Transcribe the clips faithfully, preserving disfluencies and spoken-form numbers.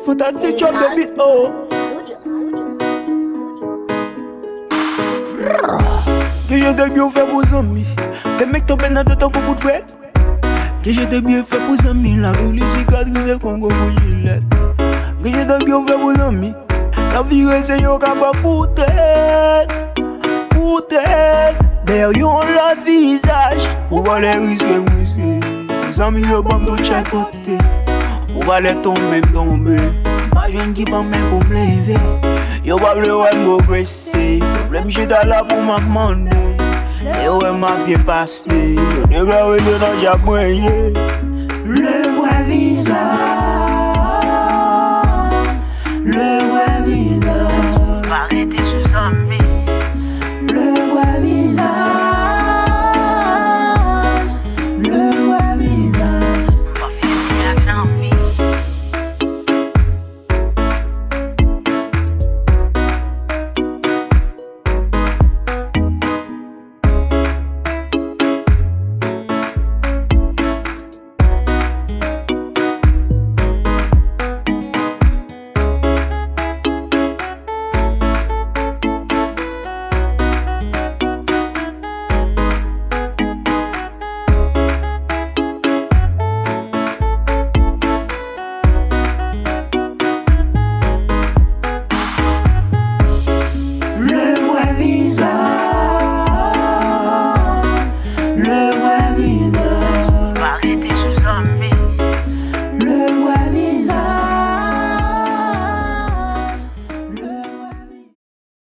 Fantastic job, baby, oh. Genyen de byen ou fè pou zanmi. Te mèt tonbe nan do tankou kout frèt. Genyen de byen fè pou zanmi. Lavi li sikatrize l kon gwo kout jilèt. Genyen de byen ou fè pou zanmi. Lavi rese yo ka ba koutèt. Koutèt. Dèyè yon lòt vizaj. Pou valè riske m riske. Zanmi yo ban m tout chak kote. Pou valè tonbe m tonbe. Pa jwenn ki ban men pou m leve. Yo pa vle wè m pwogrese. Yo vle m chita la pou m ap mande. Lè yo wè m ap byen pase. Yo deklare yo nan djab mwen ye. Le vrè vizaj. Le vrè vizaj. Pa rete sou zanmi. Le vrè vizaj. Le vrè vizaj. Pa rete sou zanmi. Le vrè vizaj, le vrè vizaj. Pa rete sou zanmi. Le vrè vizaj, le vrè vizaj.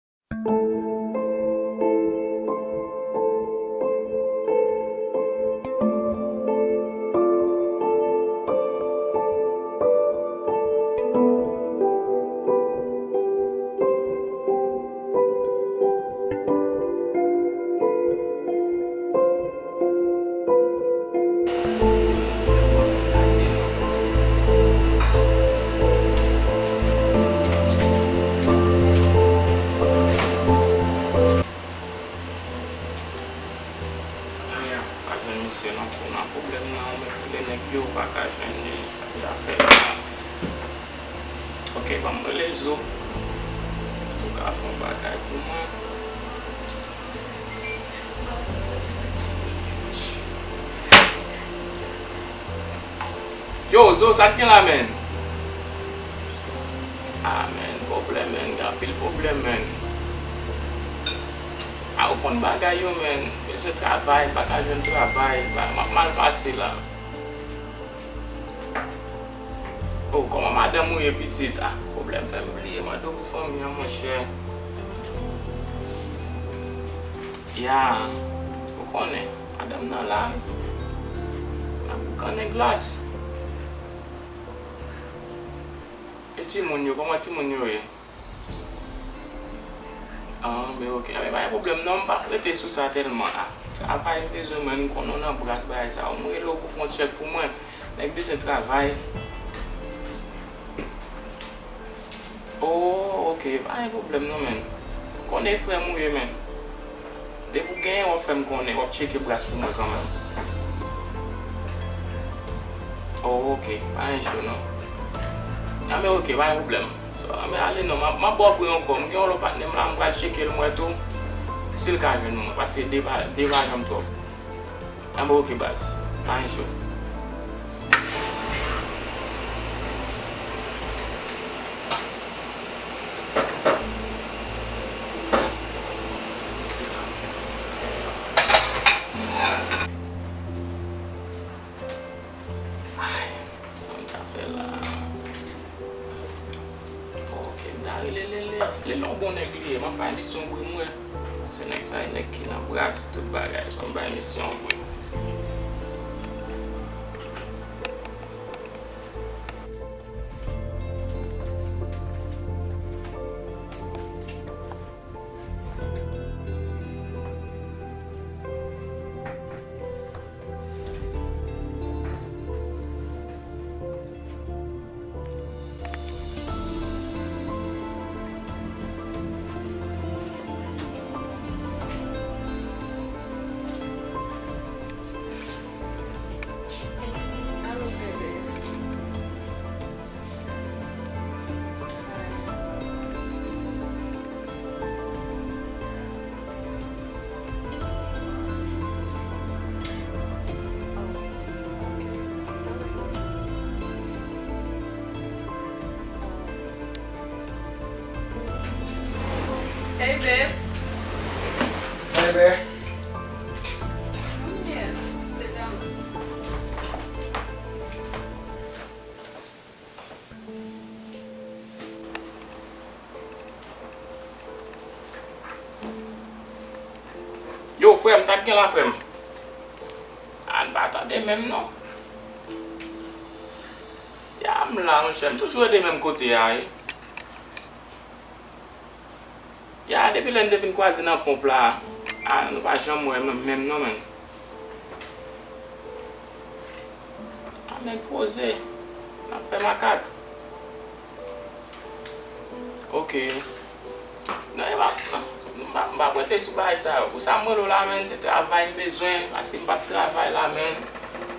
Aya, pa jwenn misye non, pou nan pwoblèm nan, ou mèt rele nèg yo, ou pa ka jwenn li, sa k ta fè la. Ok, ban m rele Zo. Zo ka fè yon bagay pou mwen. Yo, Zo, sa k gen la, menn? Ah, menn, pwoblèm, menn, gen anpil pwoblèm, menn. Ah, ou konn bagay yo, menn, bezwen travay, m pa ka jwenn travay, m ap mal pase la. Oh, kòman madanm ou ye, pitit? Ah, pwoblèm fè m bliye mande w pou fanmi an, monchè. Ya, ou konnen, madanm nan la, n ap boukannen glas. E timoun yo, kòman timoun yo ye? Ah, men ok. Ah, men pa gen pwoblèm non, m p ap rete sou sa tèlman. Ah, travay m bezwen, mwen, m konnen w nan bras bagay sa yo. M rele w pou fè yon tchèk pou mwen. Nèg bezwen travay. Oh, ok, pa gen pwoblèm non, menn. Konnen frè m ou ye, menn. Depi w genyen, w ap fè m konnen, w ap tcheke bras pou mwen kanmenm. Oh, ok, pa gen cho non. Ah, men ok, pa gen pwoblèm. So, ah, men ale non, m ap, m ap ba w bri ankò. M gen yon lòt patnè m la, m pral tcheke l, m wè tou si l ka jwenn mwen, paske de pa, de pa janm twòp. Ah, bon, ok, baz. Pa gen cho. Ay, sa m ta fè la? Ok, m ta rele Lele. Lele yon bon nèg li ye. Ban m bay misye yon bri m wè. Se nèg sa, e nèg ki nan bras, tout bagay. Ban m bay misye yon bri. Babe. Baby. Come here. Sit down. Yo, frè m, sa k gen la, frè m? A, n pa tande menm, non. Ya, m la, monchè, m toujou rete menm kote a, wi. Ya, depi lè n te fin kwaze nan ponp la, a, nou pa janm wè menm, menm non, menm. A, nèg poze, n ap fè makak. Ok. Non, e pa, m pa, m pa prete sou bagay sa yo. Pou sa m rele w la, menm, se travay m bezwen, paske m p ap travay la, menm.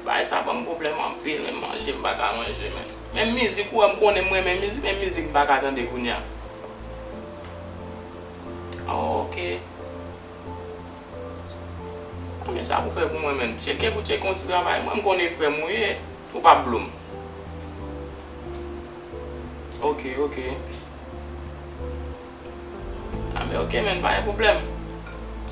Bagay sa ban m pwoblèm anpil, menm manje m pa ka manje, menm. Menm mizik, ou wè m konnen m renmen mizik, menm mizik m pa ka tande kounye a. Ah, ok. Ah, men sa pou fè pou mwen, menm. Tcheke pou tcheke yon ti travay. Mwen, m konnen frè m ou ye, ou p ap blo m. Ok, ok. Ah, men ok, menm, pa gen pwoblèm.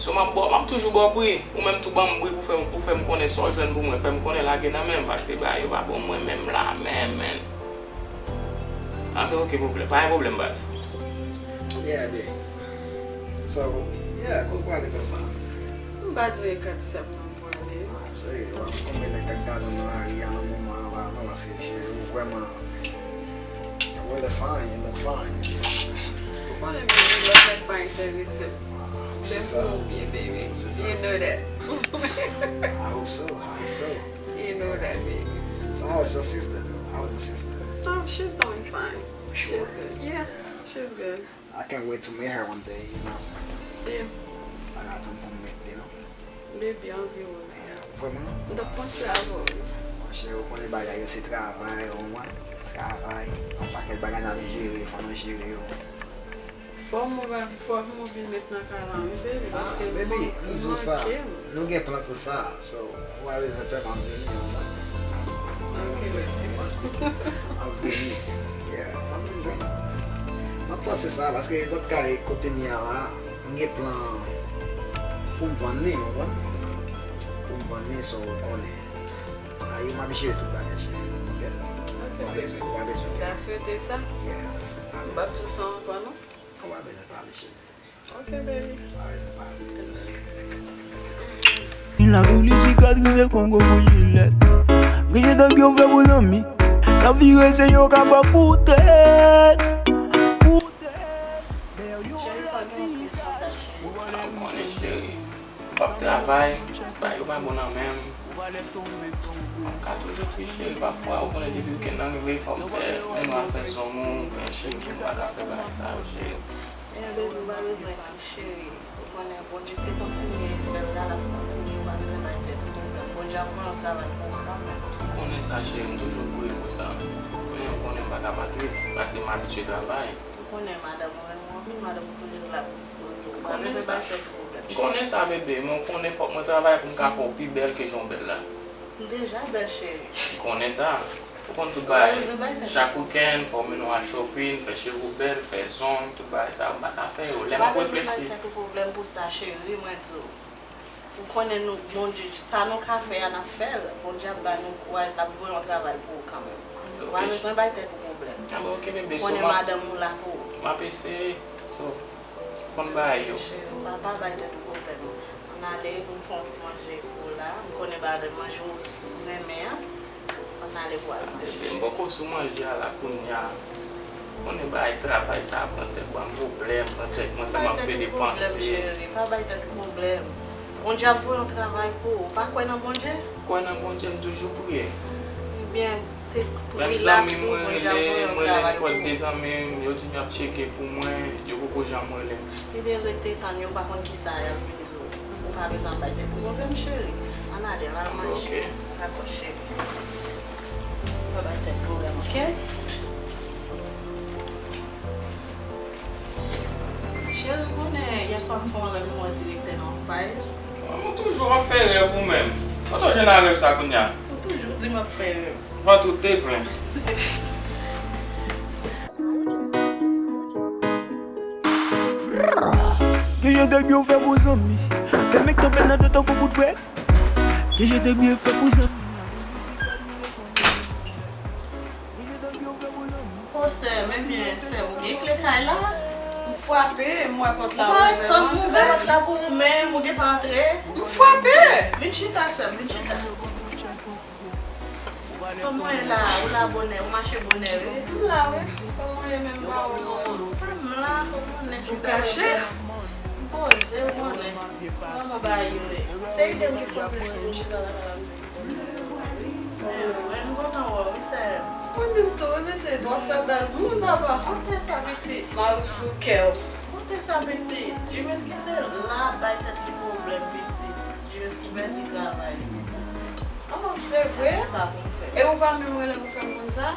So, m ap ba w, m ap toujou ba w bri. Ou menm tou ban m bri pou fè, pou fè m konnen sa w jwenn pou mwen. Fè m konnen lage nan men m, paske bagay yo pa bon mwen menm la, menm, menm. Ah, men ok, pwoblèm. Pa gen pwoblèm, baz. Yeah, babe. So, yeah, kote w prale konsa? M pa di w e kat sèm nan m prale. Ah, cheri, w ap konbyen nèg k ap gade w nan lari a nan moman an la, non, paske, cheri, ou vrèman really fine, you look fine. Ou konnen, baby, lòt nèg pa enterese m. Ah, se sa. Se pou ou m ye, baby. Se sa. You know that. I hope so, I hope so. You know that, baby. So how is your sister, though? How is your sister? Oh, she's doing fine. You sure? She's good. Yeah, yeah, she's good. I can't wait to meet her one day, you know. Yeah. Bagay tankou m mete, non. Depi anviwon. Yeah, vrèman. M t ap panse avè w. Monchè, ou konnen bagay yo se travay, ou konprann? Travay, yon pakèt bagay n ap jere, fò nou jere yo. Fò m, fò m vin met nan kay la, wi, baby, paske baby, m di w sa, nou gen plan pou sa, so, ou pa bezwen pè, m ap vini, ou konprann? Ok, baby. M ap vini, yeah, m ap vin jwenn ou. M ap panse sa, paske lòt kay kote m ye a la, m gen plan pou m vann li, ou konprann? Pou m vann li, so, ou konnen. Ayi, m ap jere tout bagay, cheri, ok? Ok, baby. Ou pa bezwen, ou pa bezwen. M ta swete sa. Yeah. M p ap di w sa ankò, non. Ou pa bezwen pale, cheri. Ok, baby. Ou pa bezwen pale. Ni lavi w li sikatrize Kongo pou Jilèt. Genyen dòk yo fè pou zanmi. Lavi rese yo ka ba koutèt. Koutèt. Cheri, sa gen yon tris konsa, cheri. Ah, ou konnen, cheri. M p ap travay, bagay yo pa bon nan men m. M ka toujou tris, cheri, pafwa, ou konnen depi wikenn nan rive, fò m fè, menm afè zong ou, men cheri, m pa ka fè bagay sa yo, cheri. Men baby, ou pa bezwen tris, cheri. Ou konnen Bondye te kontinye fè l la, l ap kontinye, ou pa bezwen bay tèt ou pwoblèm. Bondye ap voye yon travay pou ou kanmenm. Ou konnen sa, cheri, m toujou priye pou sa. Men ou konnen m pa ka pa tris, paske m abitye travay. Ou konnen madanm ou renmen w anpil, madanm ou toujou la pou sipòte w. Ou pa bezwen bay tèt ou pwoblèm, cheri. M konnen sa, bebe, men ou konnen fòk mwen travay pou m ka fè w pi bèl ke jan w bèl la. M deja bèl, cheri. M konnen sa. Ou konn tout bagay. Ou pa bezwen bay tèt. Chak wikenn, fò w mennen w al shopping, fè cheve w bèl, fè zong, tout bagay sa yo, m pa ka fè yo. Lè m ap reflechi. Ou pa bezwen bay tèt ou pwoblèm pou sa, cheri, mwen di w. Ou konnen nou, Bondye, sa nou ka fè a, n ap fè l. Bondye ap ba nou kouraj, l ap voye yon travay pou ou kanmenm. Ou pa bezwen bay tèt ou pwoblèm. Ah, bon, ok, bebe, so, ou konnen madanm ou la pou ou. M ap eseye. So, ou konn bagay yo. Cheri, pa, pa bay tèt ou pwoblèm. Ann ale, pou m fè yon ti manje pou ou la. M konnen bagay manje ou renmen an. Ann ale pou al manje. Cheri, m poko sou manje a la kounye a. Ou konnen bagay travay sa a pran tèt, ban m pwoblèm, pran tèt mwen, fè m ap pede panse. Pa bay tèt ou pwoblèm, cheri. Pa bay tèt ou pwoblèm. Bondye ap voye yon travay pou ou. Ou pa kwè nan Bondye? M kwè nan Bondye, m toujou priye. Ebyen, te relax ou, Bondye ap voye yon travay pou ou. Menm zanmi mwen rele, mwen rele nenpòt de zanmi m, yo di m y ap tcheke pou mwen, yo poko janm rele m. Ebyen, rete tann yo, pa konn kisa y ap vin di w. Ou pa bezwen ap bay tèt ou pwoblèm, cheri. Ann ale, ann al manje. Ok. Dakò, cheri. Pa bay tèt pwoblèm, ok? Cheri, ou konnen yèswa m fè yon rèv, mwen wè direktè nan yon pay. Mwen toujou ap fè rèv ou menm. Kote w jwenn a rèv sa kounye a? Ou toujou di m ap fè rèv. Vant ou te plen. Ke je te byen fè pou zanmi. Ke mek tanpè nan de tankou kout frè. Ke je te byen fè pou zanmi. O sè m, ebyen, sè m, ou gen kle kay la? M frape, m wè pòt la ouvè. Ou pa tann m ouvè pòt la pou ou menm, ou gentan antre? M frape! Vin chita, sè m, vin chita. Kòman w ye la? Ou la bonè, ou mache bonè, wi. M la, wi. Kòman w ye menm, pa wè w? M la, kòman w ye? Ou kache? M poze, ou konnen. Kòman bagay yo ye? Se ide m ki frape sou m, chita la, la, la, m di. Mwen, m kontan wè w, wi, sè. Mwen menm tou, wi, pitit, w ap fè bèl moun, papa. Kote sa, pitit? Mari sou kè w. Kote sa, pitit? Jimeski se la bay tèt li pwoblèm, pitit. Jimeski pèdi travay li, pitit. Oh, se vre? Sa pou m fè. E ou pa menm rele m pou fè m konn sa?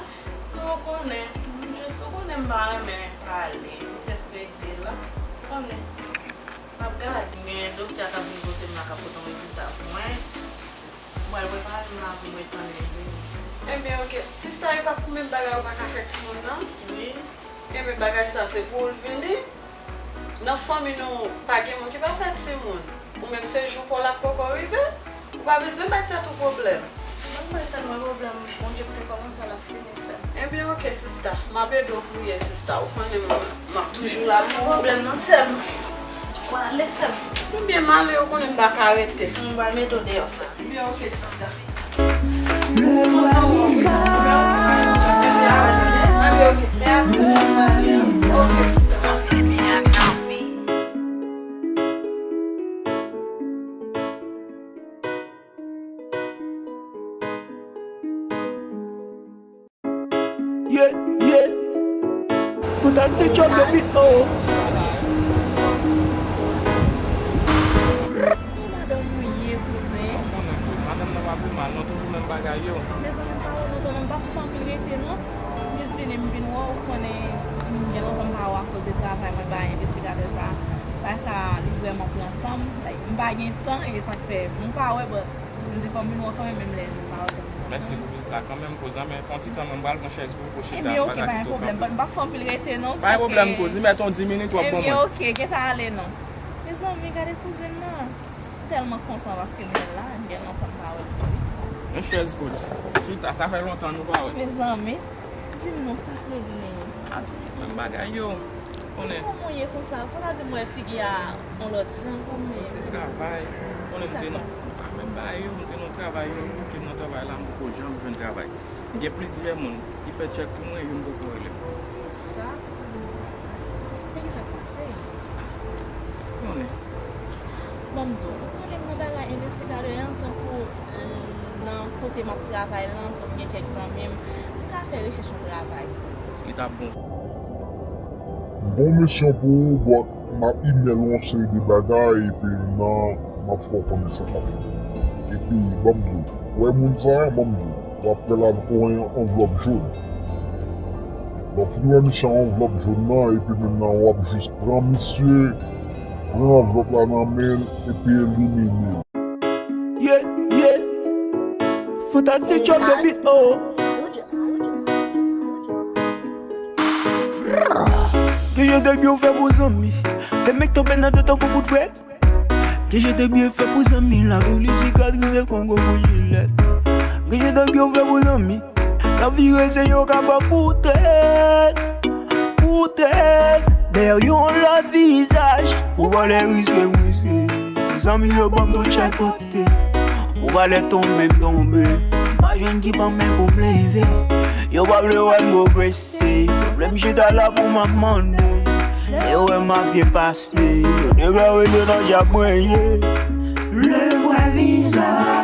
Non, ou konnen. M jis, ou konnen m pa renmen pale. M jis rete la. Ou konnen. M ap gade, gen doktè k ap vin kote m la k ap pote yon rezilta pou mwen. Mwen pral prepare m la pou mwen tann li vini. Ebyen, oke. Sista, e pa pou menm bagay ou pa ka fè timoun nan? Wi. Ebyen, bagay sa se pou ou l vini. Nan fanmi nou, pa gen moun ki pa fè timoun. Ou menm se jou pa w la k poko rive. Ou pa bezwen bay tèt ou pwoblèm. Mwen bay tèt mwen pwoblèm, Bondye pou te kòmanse l ap fini, sè m. Ebyen, oke, sista. M ap ede w priye, sista. Ou konnen m, m ap toujou la pou ou. Pwoblèm nan, sè m. Ou ale, sè m. Ebyen, m ale, ou konnen m pa ka rete. M pral mete w deyò, sè m. Ebyen, oke, sista. Ebyen, oke, sista. Yeah, yeah. Put on the trouble beat, oh. Ki madanm ou ye, kouzen? Ou konnen, madanm nan pa pi mal, non, toujou menm bagay yo. Mezanmi, m pa wè lontan, non, m pa fè anpil rete, non. M jis vini, m vin wè w, ou konnen, m gen lontan m pa wè w akoz de travay mwen bay envestigatè sa. Bagay sa, li vrèman pran tan m. Like, m pa gen tan, e sa k fè, m pa wè, but m di fò m vin wè w kanmenm, menm lè m pa wè w. Mèsi pou vizit la kanmenm, kouzen, men fè yon ti tan, mwen m pral pran chèz pou ou, pou chita, m pa ka kite w kanpe. Ebyen, oke, pa gen pwoblèm, but m pa fè anpil rete, non, paske. Pa gen pwoblèm, kouzen, mete yon di minit, w ap ban mwen. Ebyen, oke, gentan ale, non. Mezanmi, gade kouzen nan. M tèlman kontan paske m jwenn la, m gen lontan m pa wè l tou. Yon chèz, kouz. Chita, sa fè lontan nou pa wè. Mezanmi, di m non, sa k regle? A, toujou menm bagay yo. Konnen. Kòman w ye konsa? Ou pa ta di m wè figi a yon lòt jan, kòman w ye? M te travay. Konnen m te nan, a, menm bagay yo, m te nan travay yo, m bouke nan travay la, m poko janm jwenn travay. M gen plizyè moun ki fè tchèk pou mwen, youn poko rele m. Sa? Men ki sa k pase? Sa k konnen? Ban m di w, ou konnen m nan bagay envestigatè an, tankou, euh, nan kote m ap travay lan, tankou gen kèk zanmi m, m ka fè rechèch yon travay. Li t ap bon. M gon misyon pou ou, but m ap email ou yon seri de bagay, epi nan, m ap fè w konnen sa m ap fè. Epi, ban m di w, ou wè moun sa a, ban m di w, w ap wè l avèk yon anvlòp jòn. W ap fin wè misye a anvlòp jòn nan, epi menm nan, w ap jis pran misye, pran anvlòp la nan men l, epi elimine l. Yeah, yeah. Fantastic job, baby, oh. Ke je te byen fè pou zanmi. Ke mek tanpè nan de tankou kout frè. Ke je te byen fè pou zanmi. Lavi li sikatrizè kongo kou jilèt. Ke je te byen fè pou zanmi. Lavi rese yo ka ba koutèt. Koutèt. Dèyè yon lòt vizaj. Pou valè riske m riske. Zanmi yo ban m tout chak kote. Pou valè tonbe m tonbe. M pa jwenn ki ban men pou m leve. Yo pa vle wè m pwogrese. Yo vle m chita la pou m ap mande. Lè yo wè m ap byen pase. Yo deklare se nan dyab mwen ye. Le vrè vizaj.